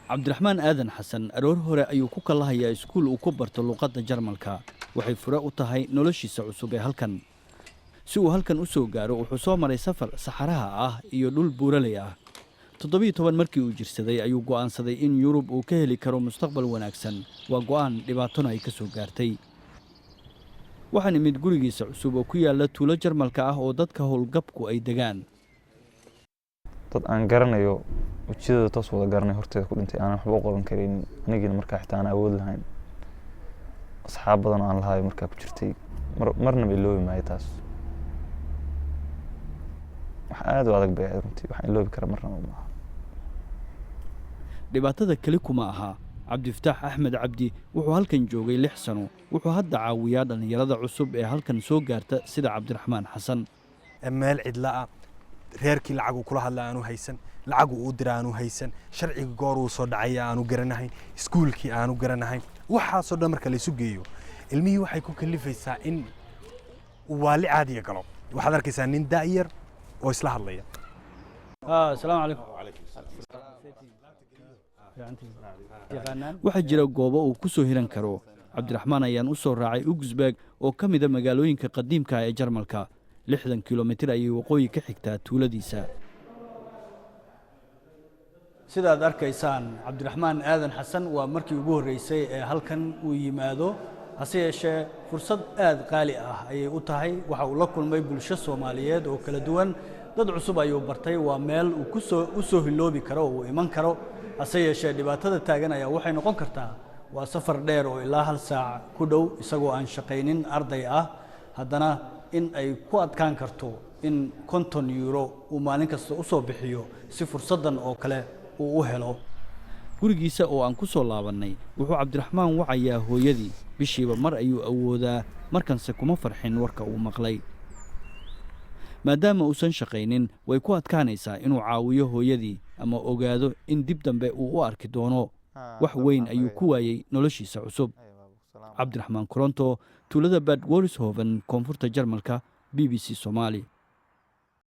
Cabdiraxmaan Aadan Xasan aroor hore ayuu ku kallahayaa iskuul uu ku barto luuqadda Jarmalka. Waxay fure u tahay noloshiisa cusub ee halkan. Si uu halkan u soo gaaro, wuxuu soo maray safar saxaraha ah iyo dhul buuraley ah. 17 markii uu jirsaday ayuu go'aansaday in Yurub uu ka heli karo mustaqbal wanaagsan. Waa go'aan dhibaatona ay ka soo gaartay. Waxaan imid gurigiisa cusub oo ku yaalla tuulo Jarmalka ah oo dadka howlgabku ay degaan. Dad aan garanayo, wejiyadooda toos wada garanay, horteeda ku dhintay, aanan waxba u qaban karin anigiina markaa xitaa aan awood lahayn. Asxaab badan oo aan lahaayo markaa ku jirtay, mar marnaba iloobi maayo taas. Wax aada u adag bay ahayd runtii, waxaan iloobi kara marnaba maaha. Dhibaatada keli kuma aha. Cabdifataax Axmed Cabdi wuxuu halkan joogay 6 sano. Wuxuu hadda caawiyaa dhallinyarada cusub ee halkan soo gaarta, sida Cabdiraxmaan Xasan. Meel cidla ah, reerkii lacaguu kula hadla aanu haysan, lacagu uu dira aanu haysan, sharciga goor uu soo dhacaya aanu garanahayn, iskuulkii aanu garanahayn, waxaasoo dhan marka laysu geeyo, ilmihii waxay ku kalifaysaa in uu waali caadiya galo. Waxaad arkaysaa nin da'yar oo isla hadlaya. Asalaamu calaykum. Waxaa jira goobo uu ku soo hiran karo. Cabdiraxmaan ayaan u soo raacay Augsburg oo ka mida magaalooyinka qadiimka ee Jarmalka. 60 kilomitir ayay waqooyi ka xigtaa tuuladiisa. Sidaad arkaysaan, Cabdiraxmaan Aadan Xasan waa markii ugu horreysay ee halkan uu yimaado. Hase yeeshee, fursad aad qaali ah ayay u tahay. Waxa uu la kulmay bulsho Soomaaliyeed oo kala duwan, dad cusub ayuu bartay. Waa meel uu kusoo u soo hiloobi karo oo uu iman karo. Hase yeeshee, dhibaatada taagan ayaa waxay noqon kartaa waa safar dheer oo ilaa hal saac ku dhow, isagoo aan shaqaynin, arday ah, haddana in ay ku adkaan karto in 50 euro uu maalin kasta u soo bixiyo si fursaddan oo kale uu u helo. Gurigiisa oo aan ku soo laabannay, wuxuu Cabdiraxmaan wacayaa hooyadii. Bishiiba mar ayuu awoodaa, markanse kuma farxin warka uu maqlay. Maadaama uusan shaqaynin, way ku adkaanaysaa inuu caawiyo hooyadii ama ogaado in dib dambe uu u arki doono. Wax weyn ayuu ku waayey noloshiisa cusub. Cabdiraxmaan Koronto, tuulada Bad Wörishofen, koonfurta Jarmalka, BBC Soomaali.